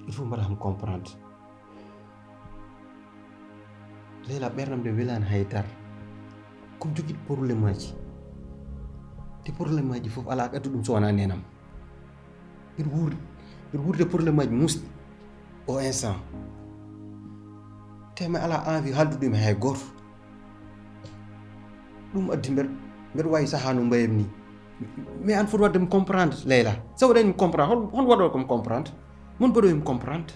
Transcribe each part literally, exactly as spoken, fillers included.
Il faut mbaɗa kam comprendre. Leyla, ɓernam nde welaani hay dara. Ko mi jogii problème aji. Te problème aji fof alaa ko addi ɗum so wonaa neenam. Mbiɗa wuurdi, mbiɗa wuurdi e problème aji musɗi o instant. Te mi alaa envie haaldude ɗum e hay gooto. Ɗum addi mbeɗa, mbeɗa waawi sahaa no mbayam ni. Mais aan foti waɗde mi comprendre, Leyla. So waɗani mi comprendre, hol, hol waɗo kam comprendre? Mon mbaɗo mi comprendre.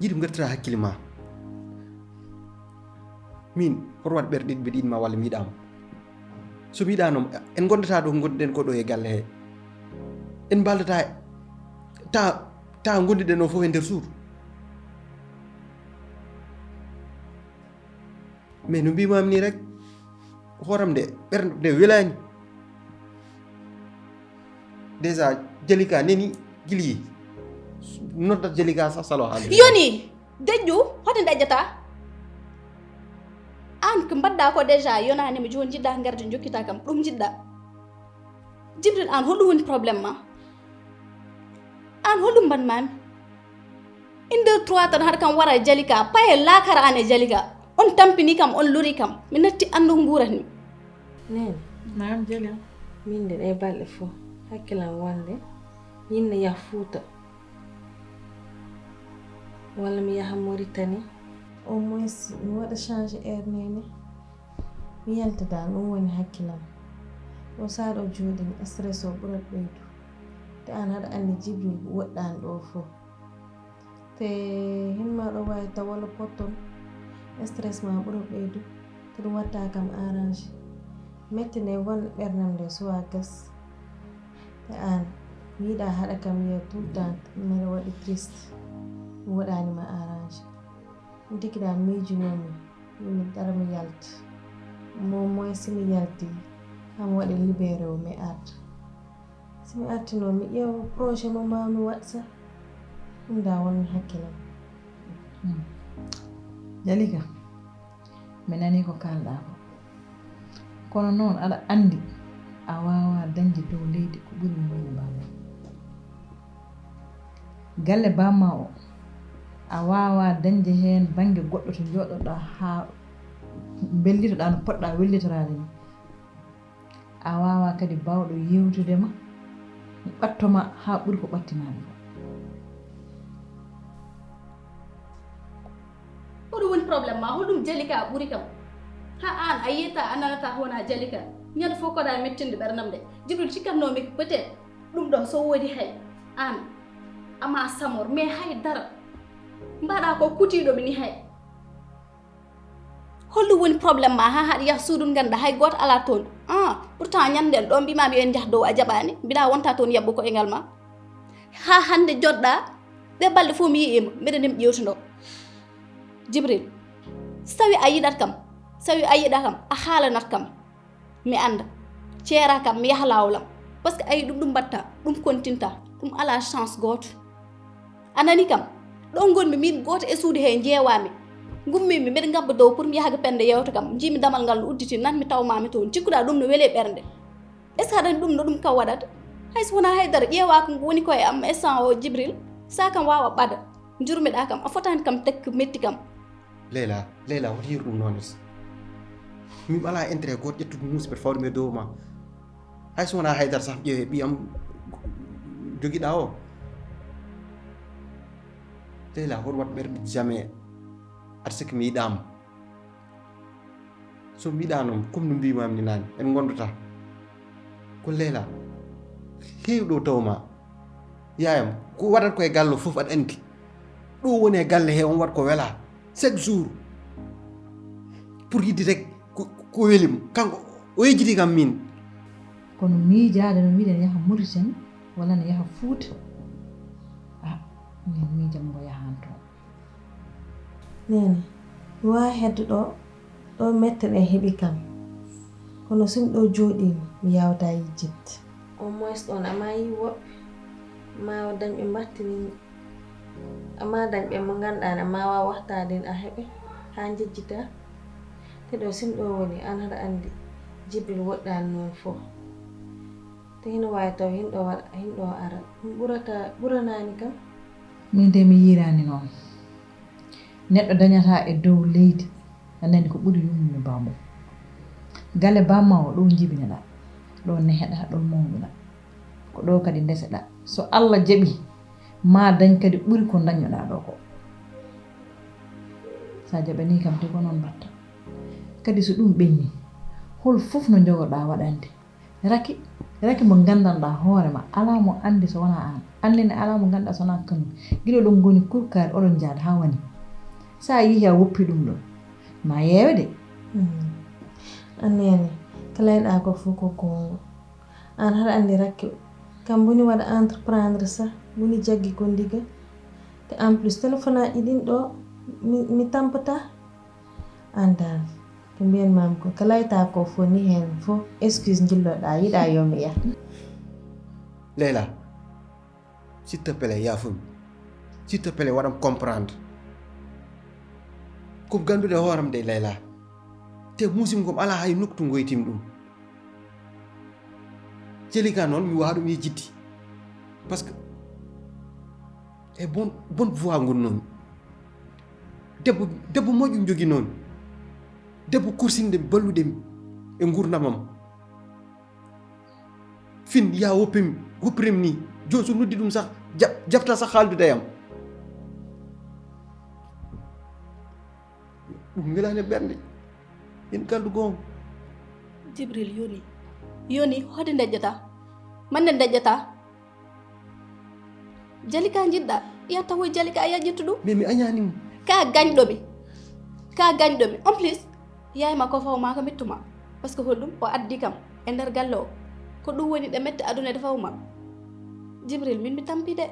Yiɗi mi ngartira hakkille ma. Min, hoto waɗ ɓerɗe ɗiɗi mbiɗa yiɗi ma walla mi yiɗaama. So mi yiɗaano, en ngondata ɗo ngonɗen ko ɗo e galle he. En mbaldata ta, ta ngondiɗen o fof e nder suudu. Mais no mbimami ni rek, hooram nde, ɓernde nde welaani. Déjà, Jalika neni gili. Noddat Jalika sa salo haalde. Yoni, deƴƴu, hoto deƴƴata. Aan ko mbaɗɗa ko déjà yonaani mo, jooni njiɗɗa garde jokkita kam, ɗum njiɗɗa. Jibril, aan holɗum woni problème ma? Aan holɗum mbaɗmami? Une, deux, trois tan haɗa kam wara e Jalika, paye laakara aan e Jalika. On tampini kam, on lori kam. Mi natti anndu ko nguuratmi. Nene. Naam, Jali. Min de ɗe balɗe fof hakkilam wonde yinno yaha Fuuta. Walla mi yaha Mauritanie. Au moins mi waɗa change air nene. Mi yalta dal, ɗum woni hakkilam. Ɗo sa ɗo jooɗi ni, stress o ɓurat ɓeydu. Te aan haɗa anndi Jibril woɗɗaani ɗo fof. Te himma ɗo waawi taw walla potton, stress ma ɓura ɓeydu, te ɗum watta kam arrange. Metti nde won ɓernam nde suwa gas. Te aan, mi yiɗa haɗa kam yiya tout le temps mbeɗa waɗi triste, mi waɗaani ma arrange. Ɗum tigi ɗa miijunomi, mi dara mi yalta. Mo moy si mi yalti, hamo waɗi libéré o mi arta. Si mi artino, mi ƴeewa projet mo mbawmi waɗ sa. Ɗum da won hakkilam. Hmm. Jalika, mi nani ko kalɗa ko. Kono noon aɗa anndi a waawaa dañde dow leydi ko ɓuri mo min mbaaw. Galle bamma o, a waawaa dañde heen bannge goɗɗo to njooɗoɗaa haa mbellitoɗaa no poɗɗaa wellitoraade ni. A waawaa kadi baawɗo yeewtude ma, ɓatto ma haa ɓuri ko ɓattimaami ko. Hoɗum woni problème ma? Hoɗum Jalika ɓuri kam? Ha aan a yiyata, a nanata, wona Jalika. Ñande fof koɗa mettinde ɓernam de. Jibril cikkatnoomi ko peut-être ɗum ɗo so woodi hay aan ama samor, mais hay dara. Mbaɗa ko kutiiɗo mi ni hay. Holɗum woni problème ma ha haɗa yaha suudu ngannduɗaa hay gooto alaa toon? Ah, pourtant ñande ɗo mbimami yo en njah dow a jaɓaani, mbiɗa wonta toon yaɓɓu koyngal ma. Ha hannde joɗɗa, ɗe balɗe fof mi yi'ima, mbeɗa nem ƴewtuno. Jibril, so tawi a yiɗat kam, so tawi a yiɗa kam, a haalanat kam. Mi annda. Ceera kam, mi yaha laawol am. Parce que ayi ɗum, ɗum mbaɗta, ɗum kontinta, ɗum alaa chance gooto. A nani kam? Ɗo ngonmi min gooto e suudu he njeewami. Ngummimi, mbeɗa ngabba dow pour mi yaha ga pende yewta kam. Njiimi damal ngal no udditi, nan mi tawmami toon. Cikkuɗa ɗum no weli e ɓernde. Est-ce que aɗa anndi ɗum no ɗum kam waɗata? Hay so wonaa haydara, ƴeewa ko ngu woni koye am instant o, Jibril. Sa kam waawa ɓada. Njurmeɗa kam, a fotaani kam tekki metti kam. Leyla, Leyla, hoto yiru ɗum noon es. Min alaa intérêt gooto ƴettude musiba fawde mi e dow ma. Hay so wonaa haydara sah, ƴeewe ɓiyam jogiɗa o. Leyla, hoto waɗ ɓerɗe jamais. Aɗa sikki mi yiɗaama. So mi yiɗaa noon, comme no mbimami ni naane, en ngondata. Ko Leyla, heewi ɗo taw ma. Yaayam, ko waɗat ko e galle o fof aɗa anndi. Ɗo woni e galle he, on waɗ ko wela. Chaque jour. Pour yidde rek ko, ko welim. Kanko, o yejjiti kam min. Kono miijaade no mbiɗen yaha Mauritanie, walla no yaha Fuuta. Ah, min miijam mbo yahan toon. Nene, mi waawaa hedde ɗo, ɗo mette ɗe heɓi kam. Kono so mi ɗo jooɗii, mi yaawtaa yejjitde. Au moins ɗoon, ama yii woɓɓe, ma dañ ɓe mbattini, ama dañ ɓe mo ngannduɗaa ne, ma waaw waxtaade a heɓe haa njejjitaa. Te ɗo, so mi ɗo woni, aan haɗa anndi Jibril woɗɗaani noon fof. Te hino waawi taw hinɗo waɗa, hinɗo ara. Ɗum ɓurata, ɓuranaani kam. Min de mi yiiraani noon. Neɗɗo dañata e dow leydi, a nani ko ɓuri yummude bammum. Gale bamma o ɗo njibinoɗa, ɗo neheɗa, ɗo mawnuɗa. Ko ɗo kadi ndeseɗa. So Allah jaɓi, ma dañ kadi ɓuri ko dañnoɗa ɗo ko. Sa jaɓani kam te ko noon mbatta. Kadi so ɗum ɓenni, hol fof no jogoɗa waɗande? Raki, raki mo nganndanɗaa hoore ma, alaa mo anndi so wonaa aan. Aan ne alaa mo ngannduɗaa so wonaa kanum. Gila oɗon ngoni kurkaari, oɗon njaada haa wani. So a yehii a woppi ɗum ɗon, ma yeewe de. Hmm. Aan neene, ko layɗaa ko fof ko goonga. Aan haɗa anndi rakke, kam woni waɗa entreprendre sah, woni jaggi ko ndiga. Te en plus, telefonaaji ɗin ɗo, mi, mi tampataa. Aan dal, ko mbiyan maam ko, ko laytaa ko fof ni heen fof, excuse njilloɗaa, yiɗaa yo mi yah. Leyla, s'il te plaît, yaafumi. S'il te plaît, waɗam comprendre. Ko ganndude hooram de, Leyla. Te muusim ngom alaa hay noktu ngoytim ɗum. Jalika noon, mi waawa ɗum yejjitde. Parce que e bon, bon voie ngonnomi. Debbo, debbo moƴƴo joginoomi. Debbo kursinɗo mi, balluɗo mi e nguurndamam. Fin, yaa woppim, woppirem ni. Jooni so noddi ɗum sah, ja-, jabta sah haaldude e am. Ɗum welaani e ɓernde. Yen kaldu goonga. Jibril yoni. Yoni, hode ndeƴƴata? Mande ndeƴƴata? Jalika njiɗɗa? Ya tawoy Jalika a yaƴƴittu ɗum? Mais mi añaani mo. Ka gañɗo mi. Ka gañɗo mi. En plus, yaay ma ko faw ma ko mittuma. Parce que holɗum o addi kam e nder galle o. Ko ɗum woni ɗe metti aduna de faw ma. Jibril, min mi tampi de.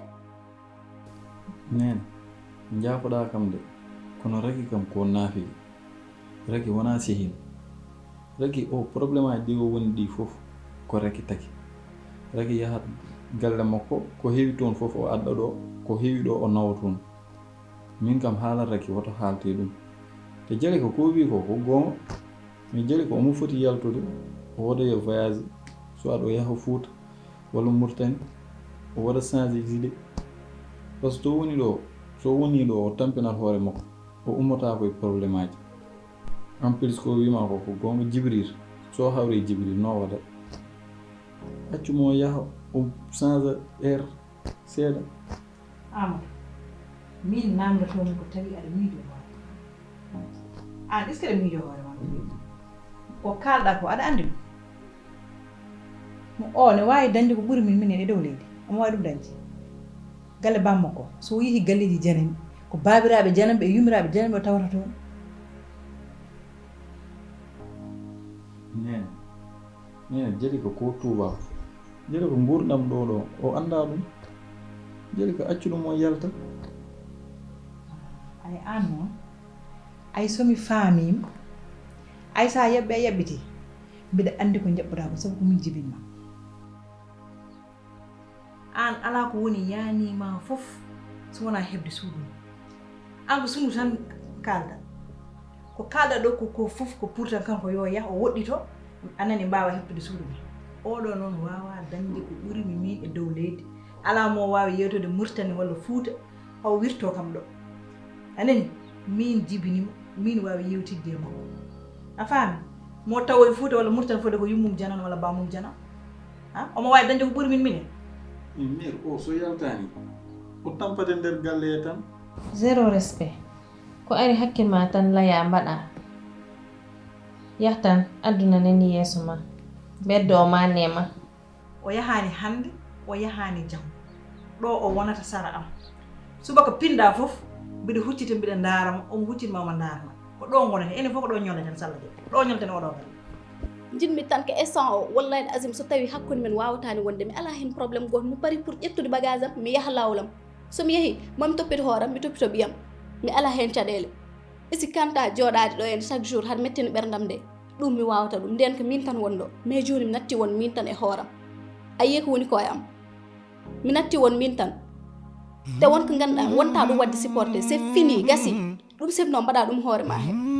Neene, njaafoɗaa kam de, kono Raki kam ko naafiki. Raki wonaa sehil. Raki o, problemaaji ɗi o woni ɗi fof ko Raki taki. Raki yahat galle makko, ko heewi toon fof o adda ɗo, ko heewi ɗo o nawa toon. Min kam haala Raki woto haalte ɗum. Te Jalika ko o wi ko, ko goonga. Mais Jalika omo foti yaltude, o waɗoya voyage, soit o yaha Fuuta, walla Mauritanie, o waɗa changer d'idée. Parce que to woni ɗo, so woni ɗo o tampinat hoore makko, o ummotaako e problemaaji. En plus ko o wima ko, ko goonga. Jibril, so hawri e Jibril no waɗa? Accu mo yaha o changer air seeɗa. Amadou, min namndotoomi ko tawi aɗa miijo hoore ma. Aan, est-ce que aɗa miijo hoore ma? Ko kaalɗaa ko aɗa anndi ɗum? Mo o ne waawi dañde ko ɓuri min minen e dow leydi. Omo waawi ɗum dañde. Galle bammakko, so o yehi galleeji janani, ko baabiraaɓe jananɓe e yummiraaɓe jananɓe o tawata toon. Neene, neene, Jalika ko tuubaako. Jalika nguurndam ɗo ɗo, o anndaa ɗum. Jalika accu ɗum o yalta. Ay aan noon, ay so mi faamiima, ay so a yaɓɓi a yaɓɓitii, mbiɗa anndi ko njaɓɓuɗaa ko sabu ko min jibin ma. Aan alaa ko woni yaanii ma fof so wonaa heɓde suudu mum. Aan ko suudu tan kaalda. Ko kaalda ɗo ko, ko fof ko pour tan kanko yo yah o woɗɗito, a nani mbaawa heɓtude suudu mum. Oɗo noon waawaa dañde ko ɓuri mi miin e dow leydi. Alaa mo waawi yeewtude Murtani walla Fuuta haw wirto kam ɗo. A nani? Miin jibini mo, miin waawi yeewtidde e makko. A faami? Mo tawoy Fuuta walla Murtani fodde ko yummum janan walla bamum janan. Ha? Omo waawi dañde ko ɓuri min minen. Min mère o so yaltaani, o tampate nder galle he tan. Zéro respect. Ko ari hakke ma tan laya mbaɗa. Yah tan, adduna nani yeeso ma. Beddo o ma nema. O yahaani hannde, o yahaani janngo. Ɗo o wonata sara am. Subaka pinɗa fof, mbiɗa huccita mbiɗa ndaara mo, omo huccita ma omo ndaara ma. Ko ɗo ngonata, enen fof ko ɗo ñolleten salla de. Ɗo ñolleten oɗo galle. Njiɗmi tan ko instant o, wallahi al azim, so tawi hakkunde men wawataani wonde, mi ala heen problème gooto, mi pari pour ƴettude bagage am, mi yaha laawol am. So mi yehii, mami toppito hooram, mi toppito ɓiyam. Mi ala heen caɗeele. E si kanta jooɗaade ɗo en chaque jour, haɗa mettina ɓerndam de, ɗum mi wawata ɗum, ndeen ko min tan woni ɗo. Mais jooni mi natti won min tan e hooram. A yii ko woni ko e am. Mi natti won min tan. Te won ko ngannduɗaa, wonta ɗum waɗde supporté, c'est fini, gasi. Ɗum sebno mbaɗa ɗum hoore ma heen.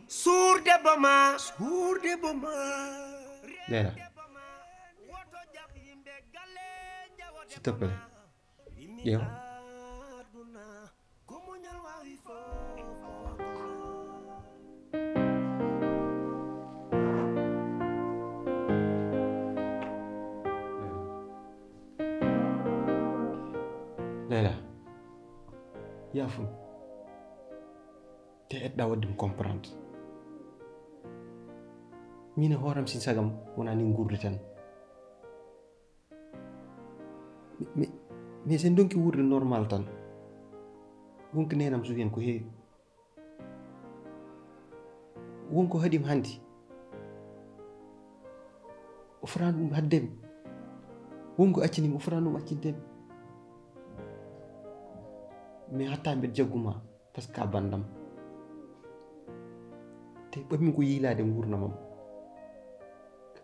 Suurde Debbo ma, suur debbo ma. Leila, s'il te plaît, ƴeew. Leila, yaafum. Te eɗɗa waɗde mi comprendre. Min e hooram, sin sagam wona ni nguurdi tan. Mais, mais, mais sen donki wuurde normal tan. Wonko nenam Sofiane ko heewi. Wonko haɗim hannde. O fotani ɗum haddem. Wonko accinim, o fotani ɗum accindem. Mais hatta mbeɗa jagguma. Parce que a banndam. Te ɓammi ko yiilaade nguurndamam.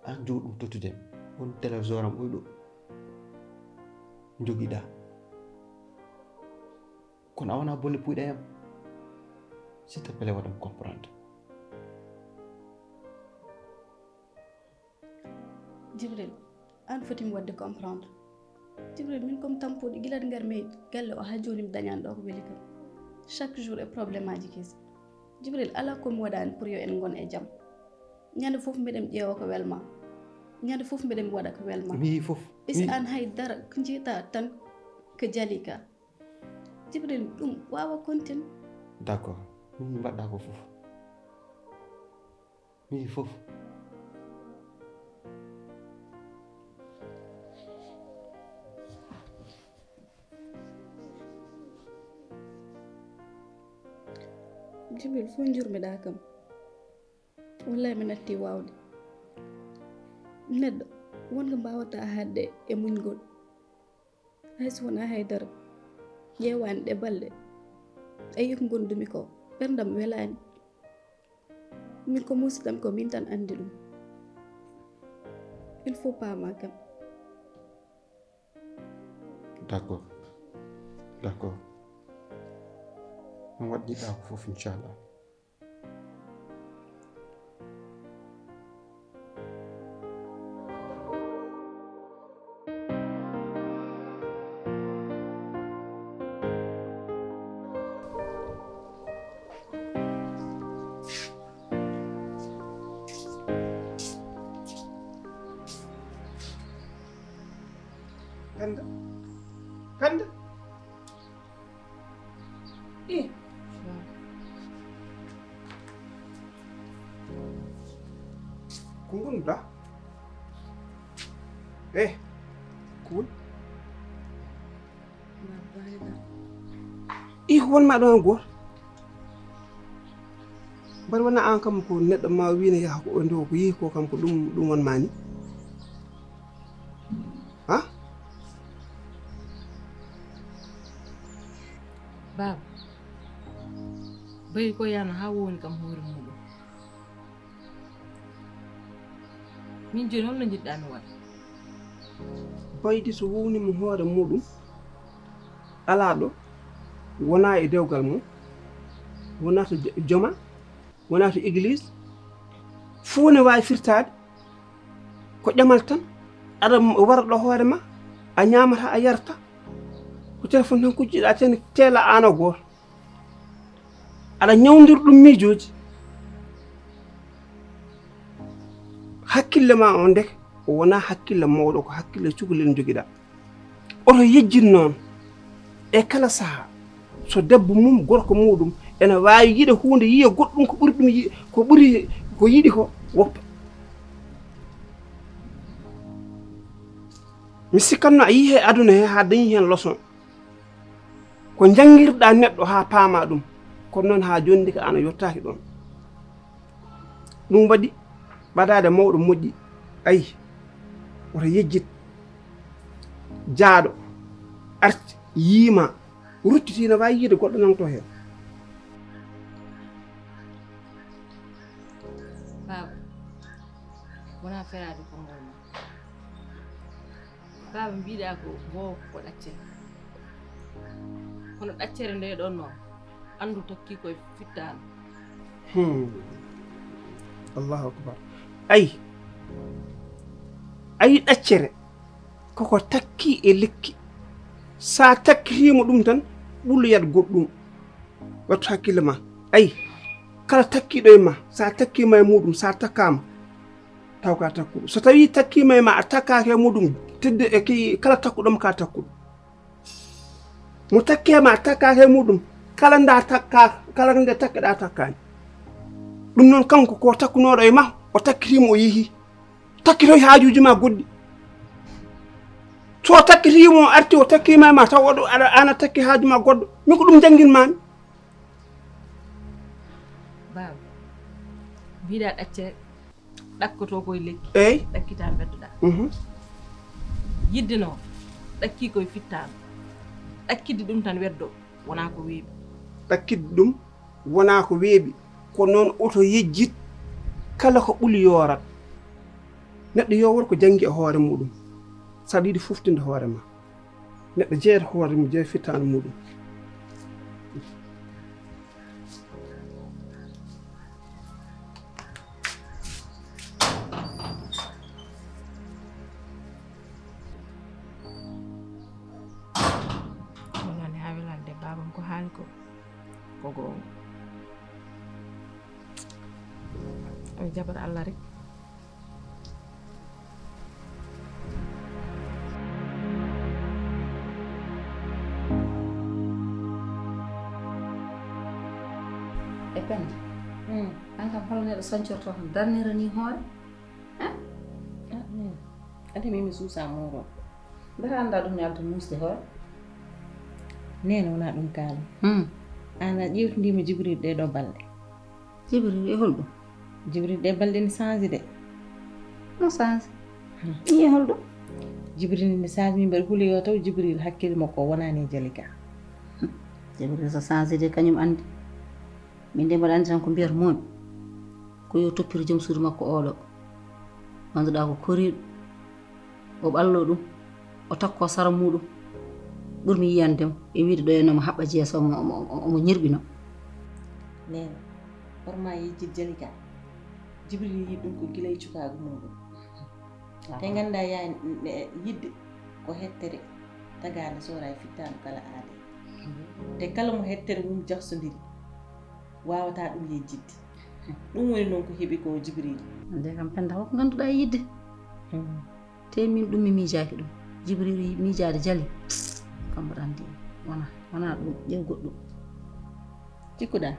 An jogo ɗum tottude. On téléviseur am oyɗo. Jogiɗa. Kono a wona bolle puyɗa yam. S'il te plaît, waɗam comprendre. Jibril, an fotimi waɗde comprendre. Jibril, min komi tampuɗo gila ngar mi galle o haa jooni mi dañani ɗo ko weli kam. Chaque jour e problème aji kesi. Jibril, ala komi waɗani pour yo en ngon e jam. Ñande fof mbeɗen ƴeewa ko welma. Ñande fof mbeɗen waɗa ko welma. Mi yii fof. Isi an hay dara ko jiita tan ko jali ka. Jibril, ɗum wawa kontin. D'accord. Mi mbaɗɗa ko fof. Mi fof. Jibril, fof njurmeɗa kam. Wallahi mi natti wawde. Neɗɗo wonko mbawata hadde e muñgol. Hay so wona haydara, ƴeewani ɗe balɗe. Ayi ko ngondumi ko, ɓerdam welaani. Min ko musidam ko min tan anndi ɗum. Il faut paama kam. D'accord. D'accord. On waɗɗiɗa ko fof inchallah. Penda. Penda. Eh. Ko ngonɗa? Eh. Ko woni? Ih, won ma ɗon goto. Mbaɗa wona an kam ko neɗɗo ma wino yaha ko o ndo ko yehi ko kam ko ɗum ɗum won mani. Ha? Baaba, bayi ko yana ha woni kam hoore muɗum. Min joni holno jiɗɗa mi waɗa? Baydi so wownimo hoore muɗum, alaa ɗo wona e dewgal mum, wona to joma, wona to église, fuu ne waawi firtaade ko ƴamal tan. Aɗa wara ɗo hoore ma, a ñaamata, a yarta, ko téléphone tan kujjiɗa, tene teela aan o gooto. Aɗa ñawndir ɗum miijooji. Hakkille ma on ndeke o wonaa hakkille mawɗo, ko hakkille cukalel njogiɗaa. Oto yejjit noon e kala sahaa so debbo mum, gorko muɗum ene waawi yiɗa huunde, yiya goɗɗum ko ɓuri ɗum yi ko ɓuri ko yiɗi ko, woppa. Mi sikkanno a yii he aduna he haa dañi heen leçon. Ko njanngirɗaa neɗɗo haa paamaa ɗum, kono noon haa jooni ndeke aan a yottaaki ɗoon. Ɗum waɗi ɓadaade mawɗo moƴƴi. Ayi, woto yejjit. Jaaɗo arti yii ma, ruttiti, ina waawi yiide goɗɗo nangto heen. Baaba, wonaa feraade konngol ma. Baaba, mbiɗa ko ngoo ko ɗaccere. Kono ɗaccere nde ɗon noon, anndu tokki koye fittaandu. Hmm. Allahu akbar. Ay, ay ɗaccere koko takki e lekki. Sa takkitiima ɗum tan, ɓulloyat goɗɗum. Wattu hakkille ma. Ay, kala takkiiɗo e ma, sa takkiima e muɗum, sa takkaama, taw ka takkuɗo. So tawi takkiima e ma, a takkaaka e muɗum, tedde e ki kala takkuɗo ma ka takkuɗo. Mo takkii ma, takkaaka e muɗum, kala nda takka, kala nde takkeɗa takkaani. Ɗum noon kanko ko takkunooɗo e ma, o takkitiima o yehi. Takkitoy haajuuji ma goɗɗi. So o takkitiima o arti o takkiima e ma taw oɗo aɗa ana takki haaju ma goɗɗo. Min ko ɗum jannginmaami. Baaba, mbiɗa ɗaccere. Ɗakkoto koye lekki. Eey. Ɗakkita mbeddoɗa. Mhm. Yidde noon ɗakki koye fittaandu. Ɗakkidde ɗum tan weddo wonaa ko weeɓi. Ɗakkidde ɗum wonaa ko weeɓi. Ko noon oto yejjit kala ko ɓuli yoorat. Neɗɗo yo won ko janngi e hoore muɗum. Saɗa yiɗi foftinde hoore ma. Neɗɗo jeeyata hoore mum, jeeya fittaandu muɗum. Wonani haa welande baabam ko haali ko ko goonga. Omo jaɓata Allah rek. E pend an kam hol neɗɗo sañcorto tan darnira ni hoore? Ade min mi suusa muuro. Mbete annda ɗum ne adda muusde hoore? Nene wona ɗum kaala. An a ƴewtindima jibril ɗe ɗo balɗe. Jibril e holɗum? Jibril ɗe balɗe ne change de. No change? Ɗi e holɗum? Jibril ne change, min mbaɗi huuli yo taw jibril hakkille makko o wonani e jalika. Jibril so change de kañum andi. Min de mbaɗa andi tan ko mbiyata momi ko yo toppir joom suudu makko oɗo, ganduɗa ko koriɗo. O ɓallo ɗum, o takko sara muɗum. Ɓurmi yiyande mo e wiide ɗo henno omo haɓɓa jeese, omo omo ñirɓino. Nene, horma yejjit jalika. Jibril yi ɗum ko gila e cukaagu muɗum. Te ganda ya yidde ko hettere, tagaande sora e fittaandu kala aade. Te kala mo hettere mum jaksodiri, wawata ɗum yejjitde. Ɗum woni noon ko heɓi ko jibril. Nde kam penda ko ganduɗa e yidde. Te min ɗum mi miijaaki ɗum. Jibril miijaade jali. Kam mbaɗa anndi wona wona ɗum ƴeew goɗɗum. Cikkuɗa?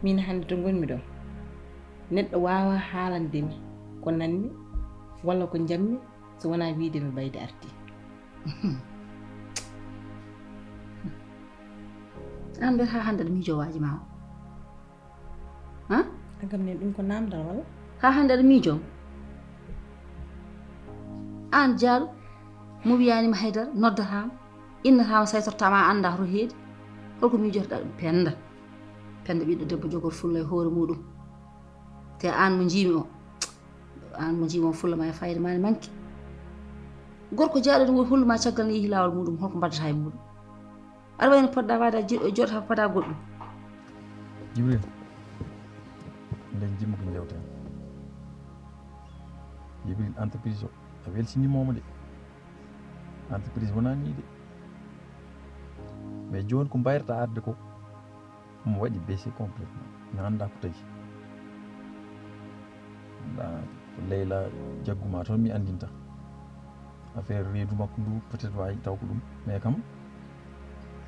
Min hannde to ngonmi ɗo, neɗɗo waawa haalande mi ko nanmi walla ko njammi so wonaa wiide mi bayde arti. An mbeɗa haa hannde aɗa miijoo waaji ma o. Haa? Agam ne ɗum ko namdal walla? Haa hannde aɗa miijoo mo. Aan jaaɗo mo wiyaani ma haydara, noddataa ma, innataa ma, saytortaa ma, a anndaa hoto heedi. Holko miijotoɗaa ɗum? Pennda. Pennda ɓiɗɗo debbo jogor fulla e hoore muɗum. Te aan mo njiimi o, aan mo njiimi o fulla ma e fayda ma ne manki. Gorko jaaɗo ɗum hollu ma caggal ne yehi laawol muɗum, holko mbaddata e muɗum? Aɗa wayno poɗɗa waade a joɗata ko pada goɗɗum. Jibril, nden jimmi ko jewten. Jibril, entreprise o a welsinimomo de. Entreprise wona ni de. Mais joni ko mbayrata arde ko omo waɗi baissé complètement, mi anda ko tagi. Anda ko leyla jagguma toon mi andinta. Affaire reedu makko ndu peut-être wawi taw ko ɗum, mais kam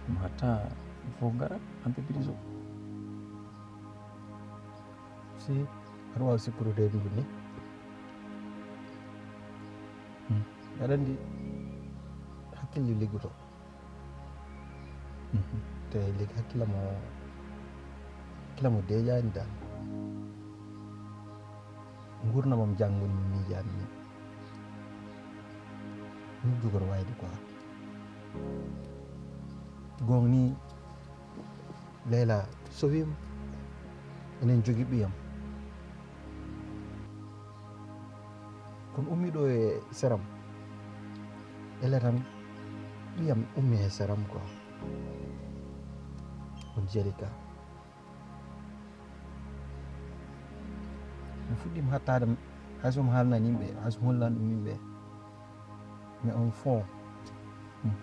ɗum hatta il faut gara entreprise o. Si aɗa wawi sikkude reedu ndu ni? Aɗa andi hakkille liggoto. Te liggi hakkille mo hakkille mo deeƴani dal. Gurdam am janngo ni miijani ni. Ɗum jogori wayde quoi. Goong ni Leyla sowima. Enen jogi ɓiyam. Kono ummiɗo e seram. Ele tan ɓiyam ummi e seram quoi. On jeri ka. Fuɗɗiima hattaade, hay so mi haalnani yimɓe, hay so mi hollani ɗum yimɓe, mais on fond, hmm,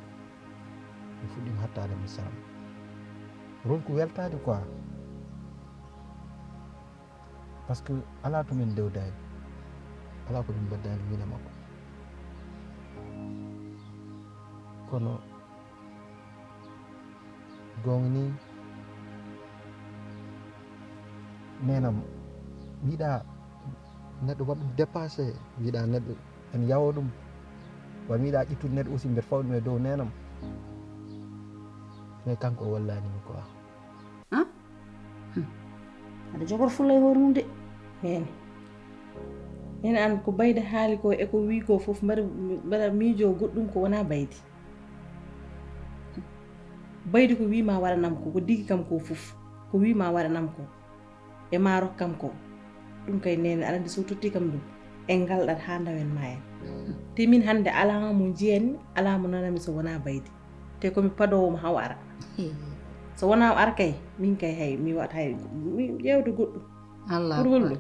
mi fuɗɗiima hattaade mi salam. Ronku weltaade quoi. Parce que alaa to min ndewdaani, alaa ko min mbaɗdaani min e makko. Kono goonga ni, neenam, mi yiɗaa neɗɗo waɗa ɗum dépassé, mi yiɗaa neɗɗo en yawo ɗum, walla mi yiɗaa ƴettude neɗɗo aussi mbeɗa fawa ɗum e dow neenam. Mais kanko o wallaani mi quoi. An? Hmm. Aɗa jogor fulla e hoore mum de. Nene. Nene an ko Baydi haali ko e ko wii ko fof mbaɗa mbaɗa miijo goɗɗum ko wona Baydi. Baydi ko wii ma waɗanam ko, ko digi kam ko fof. Ko wii ma waɗanam ko. E ma rokkam ko. Ɗum kay nene aɗa andi so totti kam ɗum. En ngalɗat ha ndawen ma en. Te min hande ala mo njiyani, ala mo nanami so wona Baydi. Te komi padowo mo haw ara. So wona o ar kay, min kay hay mi waɗat hay mi ƴeewde goɗɗum. Allah Pour holɗum?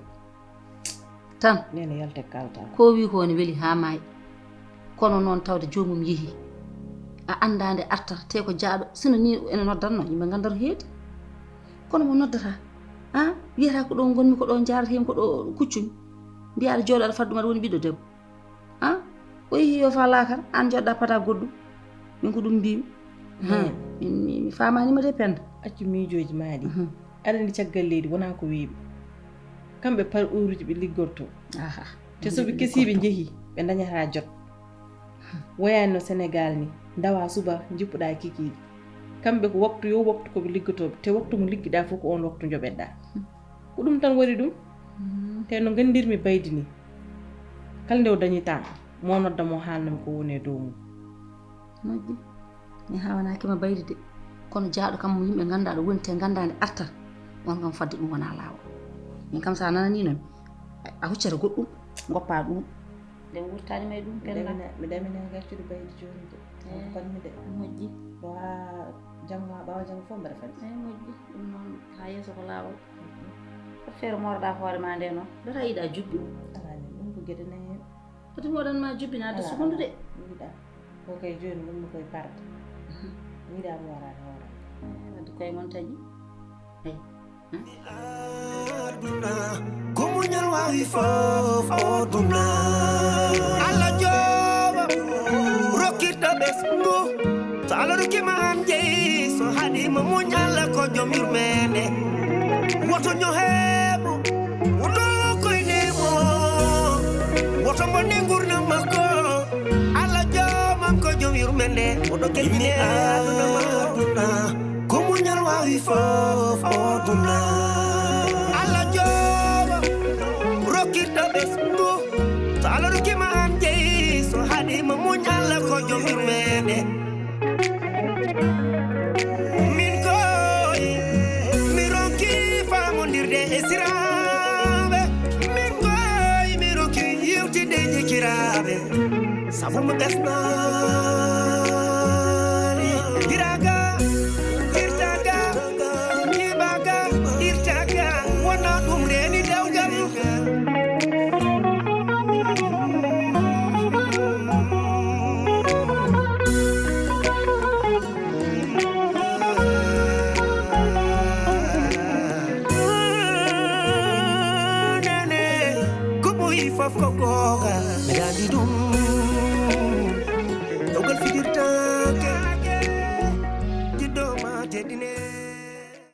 Tan nene yalte kalta. Ko wi ko ne weli ha maayi. Kono noon tawde joomum yehi. A anndaa nde arta te ko jaaɗo sino ni ene noddatno yimɓe nganndaa to heedi. Kono mo noddata a wiyata ko ɗo ngonmi ko ɗo njaarata heen ko ɗo kuccumi. Mbiya aɗa jooɗo aɗa faddu ɗum aɗa woni ɓiɗɗo debbo. A o yehi yo fa laakara aan njooɗɗaa pataa goɗɗum. Min ko ɗum mbiymi. Mi faamaani ma de Pennda. Accu miijooji maa ɗii. Aɗa anndi caggal leydi wonaa ko weeɓi. Kamɓe par'uuruuji ɓe liggortoo. Te so ɓe kesiiɓe njehii ɓe ndañataa jot. Woyaani no Senegaal nii, ndawaa subaka njippuɗaa kikiiɗe. Kamɓe ko waktu yoo waktu ko ɓe liggotoo te waktu mo liggiɗaa fof ko oon waktu njoɓetɗaa. Ko ɗum tan waɗi ɗum. Te no nganndirmi Baydi nii, kala nde o dañi temps, mo nodda mo haalna mi ko woni e dow mum. Moƴƴi. Mi haawanaaki ma Baydi de. Kono jaaɗo kam mo yimɓe nganndaa ɗo woni te nganndaa nde arta, oon kam fadde ɗum wonaa laawol. Min kam so a nananiino mi, a huccata goɗɗum, ngoppaa ɗum. Nde wurtaani ma e ɗum Pennda. Mi ɗamina gaccude Baydi jooni de. Ko panmi de. Moƴƴi. Ɗo haa janngo haa ɓaawo janngo fof mbaɗa fadde. Eey moƴƴi. Ɗum noon haa yeeso ko laawol. Ko feere mooroɗaa hoore maa ndee noon? Ɗo taa yiɗaa jubbi. Alaa ni ɗum ko geɗe nayi heen. Ati mi waɗan ma jubbi naata sukundu de. Mi yiɗaa. Ko kay jooni ngonmi koye parde. Mi yiɗaa mooraade hoore am. Wadde koye mon taƴi. Eey. Aduna ko muñal wawi fof o duna. Allah jooma rokkirta ɓesngu. So Allah rokkima an jeyi so haɗima muñ Allah ko joom yurmende. Woto ñohemo woto koynemo. Woto bonne gurdam makko. Allah joomam ko joom yurmende. Woto keñine aduna ma. Ko muñal wawi fof o duna. Allah jooma rokkirta ɓesngu. So Allah rokkima an jeyi so haɗima muñ Allah ko joom yurmende. Min koy mi ronki famondirde e siraɓe. Min koy mi ronki yewtide jikiraɓe. Sabu mo ɓesnaali. Giraga, irtaga, jibaga, irtaga. Wona ɗum reeni dewgal. Nene, ko ɓoyi fof ko googa. Mbeɗa anndi ɗum. Dewgal fijirta.